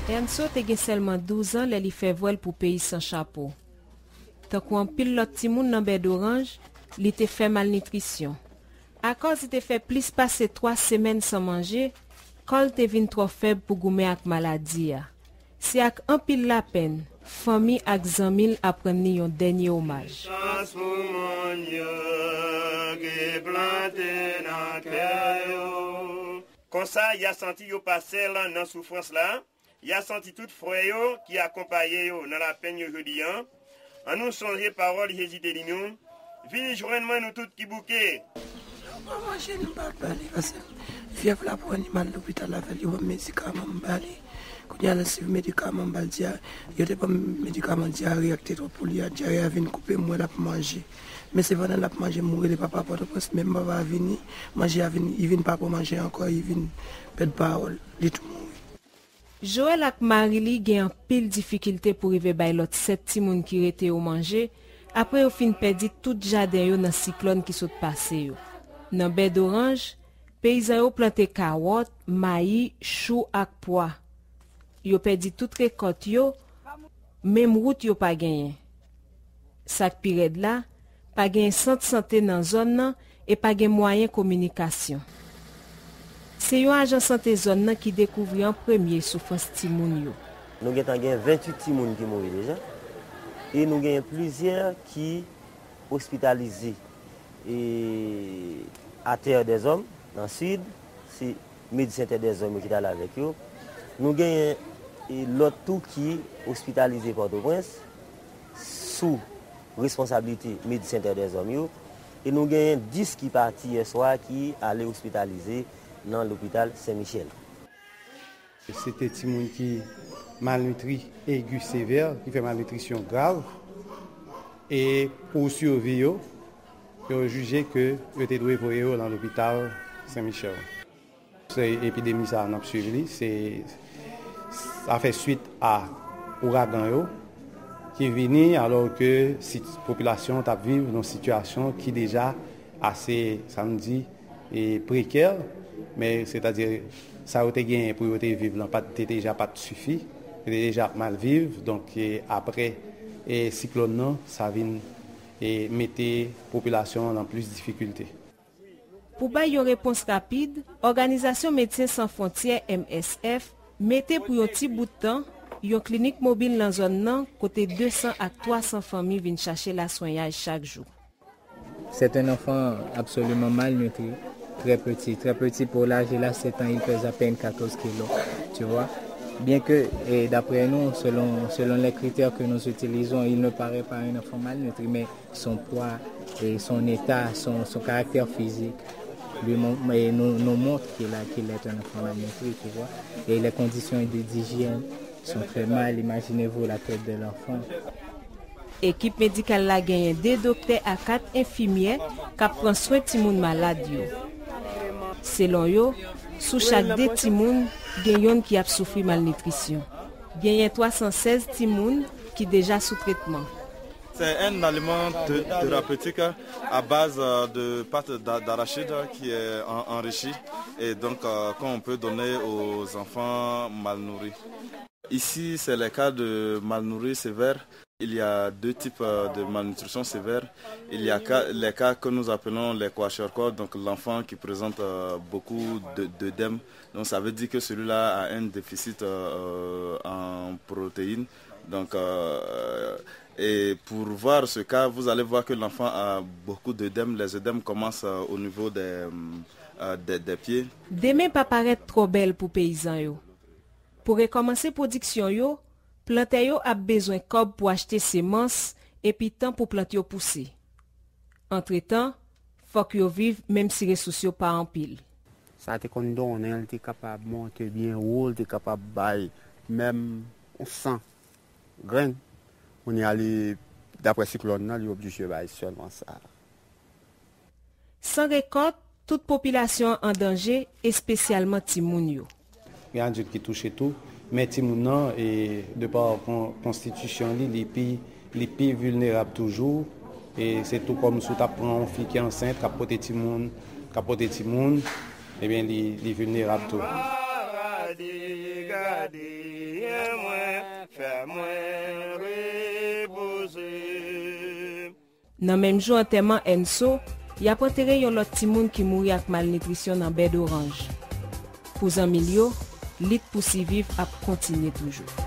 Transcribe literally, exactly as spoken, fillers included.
Ernso te gen sèlman douz an lè li fè vwèl pou peyi san chapo. Tankou anpil lòt timoun nan Bèdoranj, li te fè malnitrisyon. Akòz li te fè plis pase twa semèn san manje, kò l te vin twò fèb pou goumen ak maladi a. Se ak anpil lapenn, fanmi ak zanmi l aprann li yon dènye omaj. Chans pou moun yo ki plante nan kè yo. Konsa, y a santi yo pa sèl nan soufrans la, y a santi tout frè yo ki akonpaye yo nan lapenn yo jodi a. Annou sonje pawòl Jezi te di nou, vini jwenn mwen nou tout ki bouke. Nou pa manje, nou pa ba li, paske fyèv la pran li, m al lopital avè l, yo ban m medikaman, m ba li. Kounye a, l al swiv medikaman, m ba l dyare. Yo te ban m medikaman dyare a ki te twòp pou li a, dyare a vin koupe, m wè l ap manje. Men se pandan l ap manje, m rele papa Pòtoprens, men papa a vini, manje a vin, li vin pa pran manje ankò, li vin pèd pawòl, li tou mouri. Joël ak mari li gen anpil difikilte pou rive bay lòt sèt timoun ki rete yo manje, apre yo fin pèdi tout jaden yo nan siklòn ki sot pase yo. Nan Bèdoranj, peyizan yo plante kawòt, mayi, chou ak pwa. Yo pèdi tout rekòt yo, menm wout yo pa genyen. Sa k pi rèd la, pa gen sant sante nan zòn nan e pa gen mwayen kominikasyon. Se yon ajan sante zòn nan ki dekouvri an premye soufrans timoun yo. Nou gentan gen venntuit timoun ki mouri deja, e nou genyen plizyè ki ospitalize e a Terre des Hommes, nan Sid, se Medsen Terre des Hommes yo ki t ale avèk yo. Nou genyen e lòt tou ki ospitalize Pòtoprens, sou responsablite Medsen Terre des Hommes yo, e nou genyen dis ki pati yè swa ki ale ospitalize nan lopital Sen Michèl. Se te timoun ki malnitri egi sevè, ki fè malnitrisyon grav, e pou sivi yo, yo jije ke yo te dwe voye yo nan lopital Sen Michèl. Se epidemi sa a n ap swiv li, se, sa fè swit a ouragan yo ki vini, alò ke si, popilasyon t ap viv nan sitiyasyon ki deja ase, sa n di, e prekè, men sètadi sa yo te genyen pou yo te viv lan pa t, te deja pa t sifi, yo te deja ap mal viv, donk, e apre, e siklòn nan, sa vin, e mete popilasyon an nan plis difikilte. Pou bay yon repons rapid, Òganizasyon Medsen San Fwontyè, M S F, mete pou yon ti bout tan yon klinik mobil nan zòn nan kote de san ak twa san fanmi vin chache laswenyaj chak jou. C'est un enfant absolument malnutri, très petit, très petit pour l'âge, il a sept ans, il pèse à peine quatorze kilos, tu vois. Bien que, et d'après nous, selon, selon les critères que nous utilisons, il ne paraît pas un enfant malnutri, mais son poids et son état, son, son caractère physique, lui, mon- et nous, nous montre qu'il a, qu'il est un enfant malnutri, tu vois. Et les conditions de- d'hygiène sont très mal. Imaginez-vous la tête de l'enfant. Ekip medikal la genyen de doktè ak kat enfimyè k ap pran swen timoun malad yo. Selon yo, sou chak de timoun, gen yonn ki ap soufri malnitrisyon. Genyen twa san sèz timoun ki deja sou tretman. C'est un aliment thé- thérapeutique à base euh, de pâte d'a- d'arachide qui est en- enrichie et donc euh, qu'on peut donner aux enfants mal nourris. Ici, c'est les cas de malnourris sévères. Il y a deux types euh, de malnutrition sévère. Il y a ca- les cas que nous appelons les kwashiorkor, donc l'enfant qui présente euh, beaucoup de- d'œdème. Donc ça veut dire que celui-là a un déficit euh, euh, en protéines. Donc, euh, et pour voir ce cas, vous allez voir que l'enfant a beaucoup d'œdèmes. Les œdèmes commencent euh, au niveau des, euh, des, des pieds. Demen pa parèt twò bèl pou peyizan yo. Pou rekòmanse pwodiksyon yo, plantè yo ap bezwen kòb pou achte semans epi tan pou plant yo pouse. Antretan, fòk yo viv menm si resous yo pa anpil. Sa te konn donnen l te kapab monte byen wo, l te kapab bay menm yon san grenn. Kounye a, li, daprè siklòn nan, li oblije bay sèlman sa. San rekòt, tout popilasyon an an danje, espesyalman timoun yo. Gen adilt ki touche tou, men timoun nan, e, de pa kon- konstitisyon li, li pi, li pi vilnerab toujou. E se tou kòm si w t ap pran yon fi ki ansent, k ap pote timoun, k ap pote timoun, ebyen, li, li vilnerab tou. Gade, gade mwen, fè mwen repoze. Nan menm jou antèman Enso, y ap antere yon lòt timoun ki mouri ak malnitrisyon nan Bèdoranj. Pou zanmi l yo, lit pou siviv ap kontinye toujou.